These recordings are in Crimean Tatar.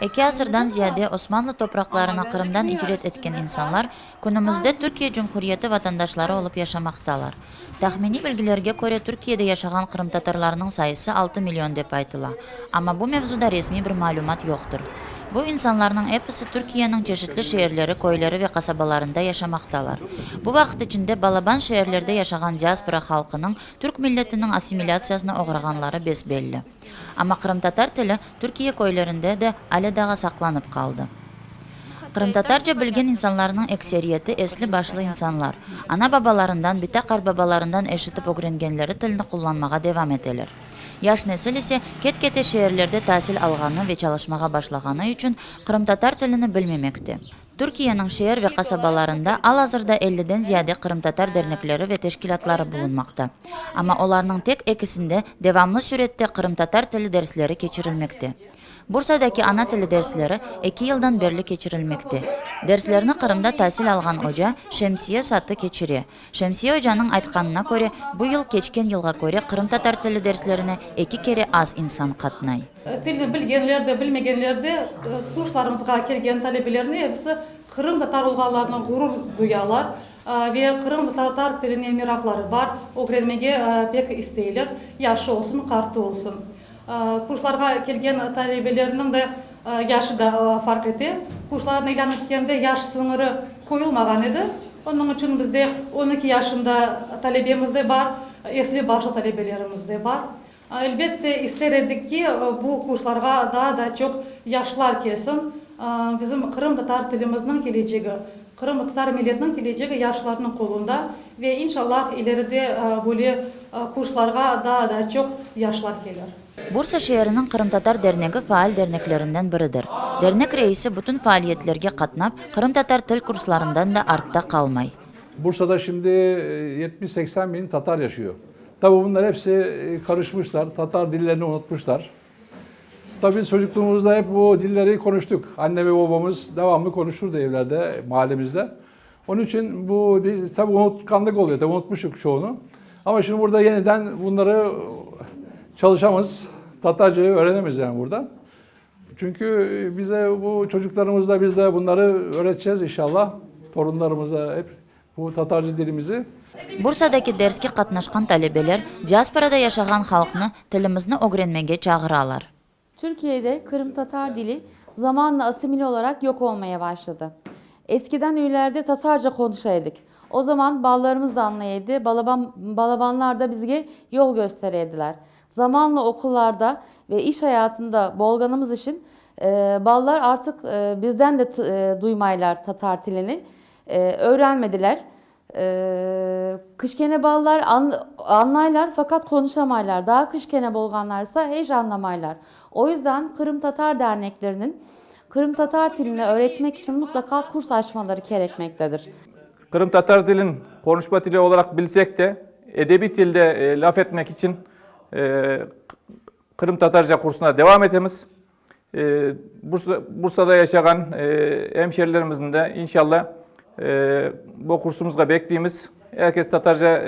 Eki asırdan ziyade Osmanlı topraqlarına Qırımdan icret etken insanlar künümizde Türkiye Cumhuriyeti vatandaşları olıp yaşamaqtalar. Tahminiy bilgilerge köre Türkiyede yaşağan qırımtatarlarnıñ sayısı altı million dep aytıla, amma bu mevzuda resmiy bir malümat yoqtır. Bu insanlarnıñ episi Türkiyeniñ çeşitli şeerleri, köyleri ve qasabalarında yaşamaqtalar. Bu vaqıt içinde balaban şeerlerde yaşağan diaspora halqınıñ türk milletiniñ assimilâtsiyasına oğrağanları bes-belli. Amma qırımtatar tili Türkiye köylerinde de ale daa saqlanıp qaldı. Qırımtatarca bilgen insanlarnıñ ekseriyeti esli-başlı insanlar, ana-babalarından, bita-qartbabalarından eşitip ögrengenleri tilni qullanmağa devam eteler. Yaş nesil ise ket-kete şeerlerde tasil alğanı ve çalışmağa başlağanı içün qırımtatar tilini bilmemekte. Türkiyeniñ şeer ve qasabalarında al-azırda elliden ziyade qırımtatar dernekleri ve teşkilâtları bulunmaqta. Amma olarnıñ tek ekisinde devamlı sürette qırımtatar tili dersleri keçirilmekte. Bursadaki ana tili dersleri eki yıldan berli keçirilmekte. Derslerni Qırımda tasil alğan oca Şemsiye Satı keçire. Şemsiye ocanıñ aytqanına köre, bu yıl keçken yılğa köre qırımtatar tili derslerine eki kere az insan qatnay. Tilni bilgenler de, bilmegenler de kurslarımızğa kelgen talebelerniñ episi qırımtatar olğanlarına ğurur duyalar ve qırımtatar tiline meraqları bar, ögrenmege pek isteyler, yaşı olsun, qartı olsun. Kurslarğa kelgen talebelerniñ de yaşı da farq ete. Kurslarnı ilân etkende yaş sıñırı qoyulmağan edi. Onıñ içün bizde on eki yaşında talebemiz de bar, esli-başlı talebelerimiz de bar. Elbette, ister edik ki, bu kurslarğa daa da çoq yaşlar kelsin. Bizim qırımtatar tilimizniñ kelecegi, qırımtatar milletiniñ kelecegi yaşlarnıñ qolunda ve inşallah ileride böyle kurslarğa daa da çoq yaşlar kelir. Bursa şeeriniñ Qırımtatar dernegi faal derneklerinden biridir. Dernek reisi bütün faaliyetlerge qatnap, qırımtatar til kurslarından da artta qalmay. Bursada şimdi yetmiş-seksen biñ tatar yaşıyor. Tabi bunlar hepsi qarışmışlar, tatar dillerini unutmuşlar. Tabi biz çocukluğumuzda hep bu dilleri konuştuk. Anne ve babamız devamlı konuşurdu evlerde, mahallemizde. Onun için bu tabi unutkanlık oluyor, tabi unutmuşuk çoğunu. Ama şimdi burada yeniden bunları çalışamız, Tatarcayı öğrenemiz yani burada. Çünki bize bu çocuklarımızla biz de bunları öğreteceğiz inşallah, torunlarımıza hep bu tatarca dilimizi. Bursadaki derske qatnaşqan talebeler diasporada yaşağan halqnı tilimizni ögrenmege çağıralar. Türkiye'de Kırım Tatar dili zamanla asimile olarak yok olmaya başladı. Eskiden üylerde Tatarca konuşaydık. O zaman ballarımız da anlayaydı, balaban, balabanlar da bizge yol göstereydiler. Zamanla okullarda ve iş hayatında bolganımız için ballar artıq bizden de duymaylar tatar tilini, öğrenmediler. Kışkene ballar anlaylar, fakat konuşamaylar. Daha kışkene bolganlarsa hiç anlamaylar. O yüzden Kırım Tatar derneklerinin Kırım Tatar tilini öğretmek için mutlaka kurs açmaları gerekmektedir. Kırım Tatar dilin konuşma dili olarak bilsek de, edebi tilde laf etmek için Kırım Tatarca kursuna devam etemiz. Bursada yaşağan hemşerilerimizin de inşallah bu kursumuzğa bekleymiz. Herkes Tatarca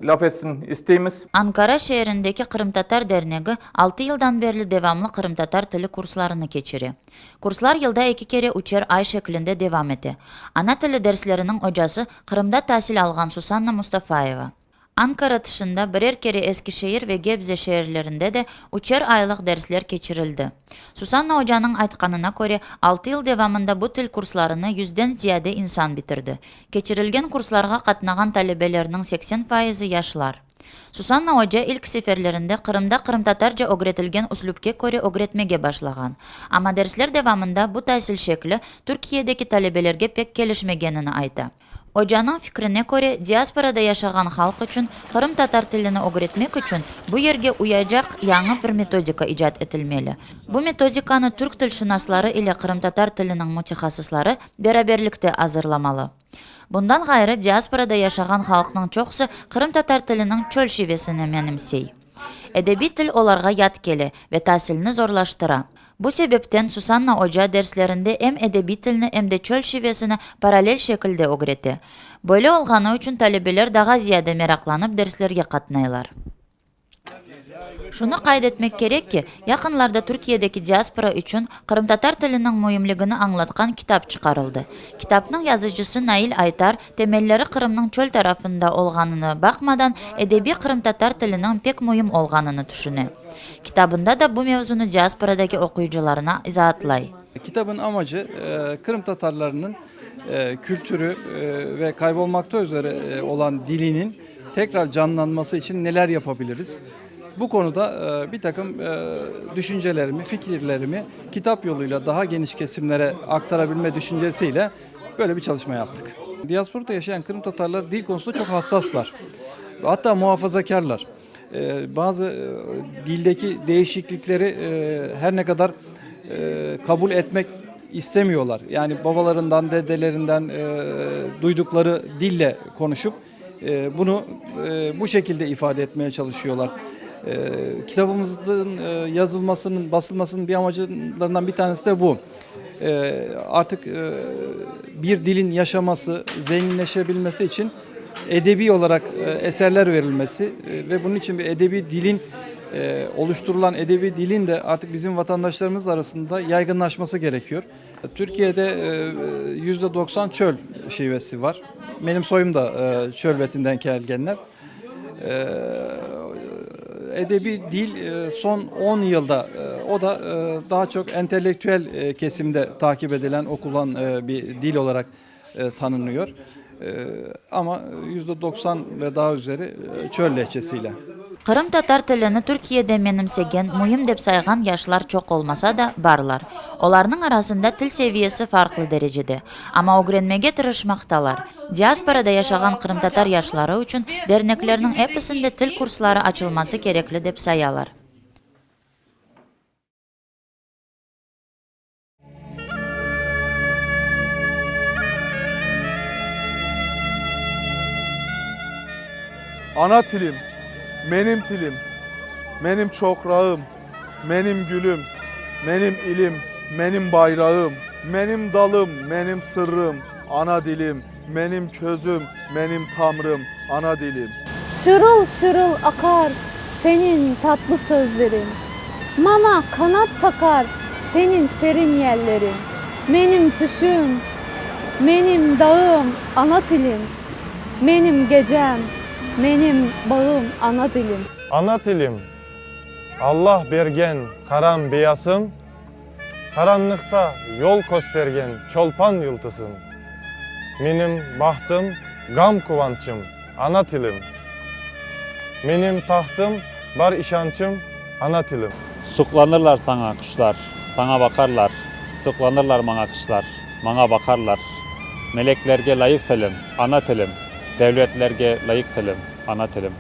laf etsin isteymiz. Ankara şeerindeki Qırımtatar dernegi altı yıldan berli devamlı qırımtatar tili kurslarını keçire. Kurslar yılda eki kere üçer ay şeklinde devam ete. Ana tili dersleriniñ ocası Qırımda tasil alğan Susanna Mustafayeva. Ankara tışında birer kere Eskişehir ve Gebze şeerlerinde de üçer aylıq dersler keçirildi. Susanna ocanıñ aytqanına köre, altı yıl devamında bu til kurslarını yüzden ziyade insan bitirdi. Keçirilgen kurslarğa qatnağan talebelerniñ 80 faizi yaşlar. Susanna oca ilk seferlerinde Qırımda qırımtatarca ögretilgen üslüpke köre ögretmege başlağan. Amma dersler devamında bu tasil şekli Türkiyedeki talebelerge pek kelişmegenini ayta. Ocanıñ fikrine köre, diasporada yaşağan halq içün qırımtatar tilini ögretmek içün bu yerge uyacaq yañı bir metodika icat etilmeli. Bu metodikanı türk tilşınasları ile qırımtatar tiliniñ mütehassısları beraberlikte azırlamalı. Bundan ğayrı, diasporada yaşağan halqnıñ çoqusı qırımtatar tiliniñ çöl şivesini menimsey. Edebiy til olarğa yat kele ve tasilni zorlaştıra. Bu sebepten Susanna oca derslerinde em edebiy tilni, em de çöl şivesini parallel şekilde ögrete. Böyle olğanı içün talebeler daha ziyade meraqlanıp derslerge qatnaylar. Şunı qayd etmek kerek ki, yaqınlarda Türkiyedeki diaspora içün qırımtatar tiliniñ müimligini añlatqan kitap çıqarıldı. Kitapnıñ yazıcısı Nail Aytar, temelleri Qırımnıñ çöl tarafında olğanına baqmadan, edebiy qırımtatar tiliniñ pek müim olğanını tüşüne. Kitabında da bu mevzunı diasporadaki oquyıcılarına izaatlay. Kitabın amacı, qırımtatarlarnıñ kültürü ve kaybolmaqta üzere olan diliniñ tekrar canlanması içün neler yapabiliriz? Bu konuda bir takım düşüncelerimi, fikirlerimi kitap yoluyla daha geniş kesimlere aktarabilme düşüncesiyle böyle bir çalışma yaptık. Diasporada yaşayan qırımtatarlar dil konusunda çoq hassaslar, hatta muhafazakârlar. Bazı dildeki değişiklikleri her ne kadar kabul etmek istemiyorlar. Yani babalarından, dedelerinden duydukları dille konuşup bunu bu şekilde ifade etmeye çalışıyorlar. Kitabımızın yazılmasının, basılmasının bir amacılarından bir tanesi de bu. Artık bir dilin yaşaması, zenginleşebilmesi için edebiy olaraq eserler verilmesi ve bunıñ içün bir edebiy dilin oluşturulan edebiy dilin de artıq bizim vatandaşlarımız arasında yaygınlaşması gerekiyor. Türkiye'de %90 çöl şivesi var. Menim soyum da çöl betinden kelgenler. Edebiy dil son on yılda, o da daha çoq entelektüel kesimde takip edilen, oqulan bir dil olaraq tanınıyor. Amma %90 ve daa üzeri çöl lehçesiyle. Qırımtatar tilini Türkiyede menimsegen, müim dep sayğan yaşlar çoq olmasa da, barlar. Olarnıñ arasında til seviyesi farqlı derecede, amma ögrenmege tırışmaqtalar. Diasporada yaşağan qırımtatar yaşları içün derneklerniñ episinde til kursları açılması kerekli dep sayalar. Ana tilim, menim tilim, menim çoqrağım, menim gülüm, menim ilim, menim bayrağım, menim dalım, menim sırrım, ana dilim, menim közüm, menim tamrım, ana dilim. Şırıl şırıl aqar seniñ tatlı sözleriñ, Maña qanat taqar seniñ serin yelleriñ. Menim tüşüm, menim dağım, ana tilim, Menim gecem, menim bağım, ana tilim. Ana tilim, Alla bergen qaram beyasıñ, Qaranlıqta yol köstergen çolpan yıldızım. Menim bahtım, ğam-quvançım, ana tilim. Menim tahtım, bar işançım, ana tilim. Suqlanırlar saña quşlar, saña baqarlar, Suqlanırlar maña quşlar, maña baqarlar. Meleklerge layıq tilim, ana tilim, Devletlerge layıq tilim, ana tilim.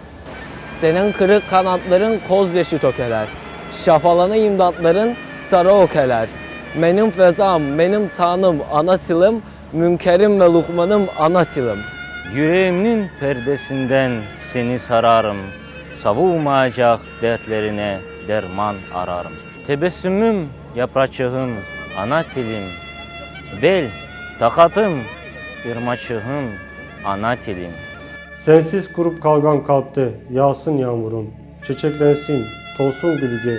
Seniñ qırıq qanatlarıñ köz yaşı tökeler, Şafalana imdatlarıñ sarı ökeler. Menim fezam, menim tañım, ana tilim, Münkerim ve luqmanım, ana tilim. Yüreğimniñ perdesinden seni sararım, Savulmaycaq dertlerine derman ararım. Tebessümim, yapraçığım, ana tilim, Bel, taqatım, irmaçığım, ana tilim. Sensiz qurup qalğan qalpte yağsın yağmurım, Çeçeklensin, tolsun gülge,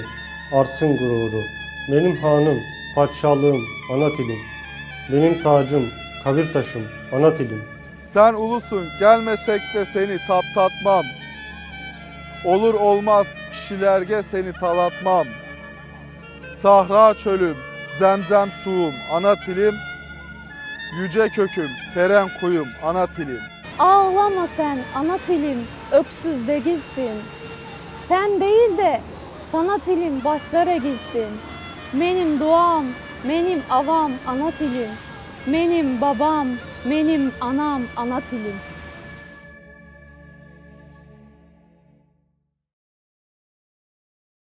artsın gururı. Menim hanım, padişalığım, ana tilim. Menim tacım, qabir taşım, ana tilim. Sen ulusıñ, gelmesek de seni taptatmam, Olur olmaz kişilerge seni talatmam. Sahra çölüm, zemzem suvum, ana tilim, Yüce köküm, teren quyum, ana tilim. Ağlama sen, ana tilim, öksüz degilsin. Sen değil de, sana tilim başlar egilsin. Menim duam, menim avam, ana tilim. Menim babam, menim anam, ana tilim.